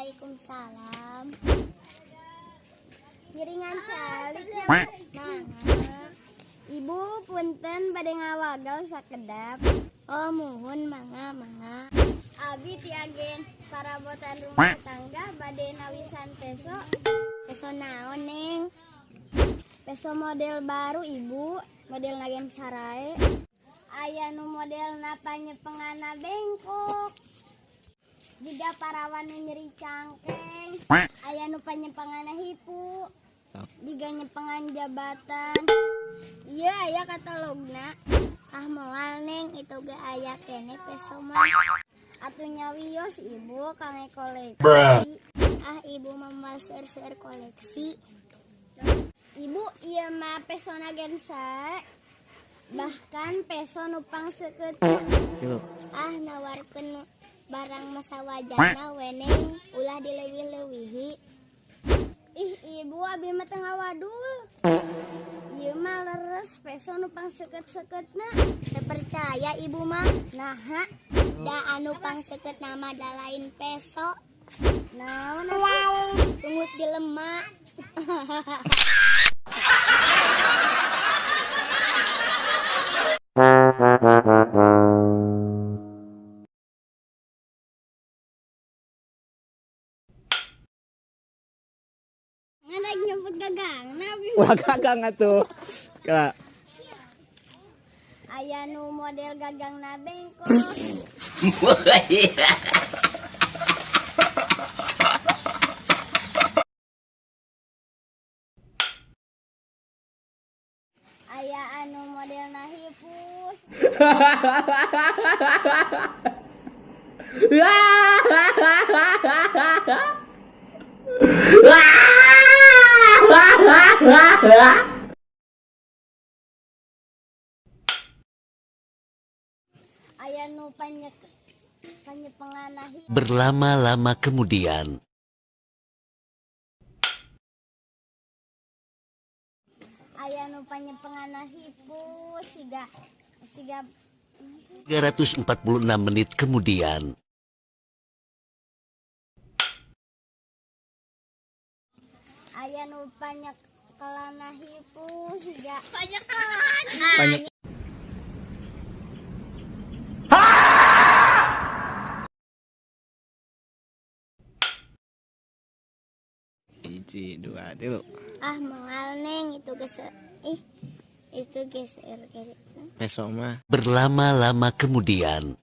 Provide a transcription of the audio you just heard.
Waalaikumsalam. Ngiringan calik ya. Mangga. Ibu, punten bade ngawagel sakedap. Oh, muhun, mangga mangga. Abi ti agen perabotan rumah tangga, bade nawisan peso. Peso naon, Neng? Peso model baru, Ibu, model gen sarae. Aya nu modelna panyepengana bengkok. Jiga parawan nu nyeri cangkeng. Aya nu panyepengana hipu. Jiga nyepengan jabatan. Iya, aya katalogna. Ah, moal, Neng, itu ge aya keneh peso mah. Atuh nya wios, Ibu, kangge koleksi. Ah, Ibu mah moal seueur-seueur koleksi. Ibu, ieu mah pesona gen sae. Bahkan peso nu pangseukeut. Tilu. Ah, nawarkeun barang mah sawajarna we, Neng, ulah dileuwih-leuwihi. Ih, Ibu, abi mah teu ngawadul. Ieu mah leres peso nu pangseukeut-seukeutna. Teu percaya Ibu mah. Naha? Da anu pangseukeutna mah da lain peso. Naon atuh? Sungut jelema. Ngan rek nyebut gagangna abi. Ulah gagang atuh. Kela. Aya nu model gagangna bengkok. Aya anu modelna hipus. Aya nu panyepengana hipu. Berlama-lama kemudian. Aya nu panyepengana hipu siga siga 346 menit kemudian. Aya nu panyekelana hipu siga panyekelan. Banyak. Hiji, dua, tilu. Ah, moal, Neng, itu geus, ih, itu geser geser. Peso mah. Berlama-lama kemudian.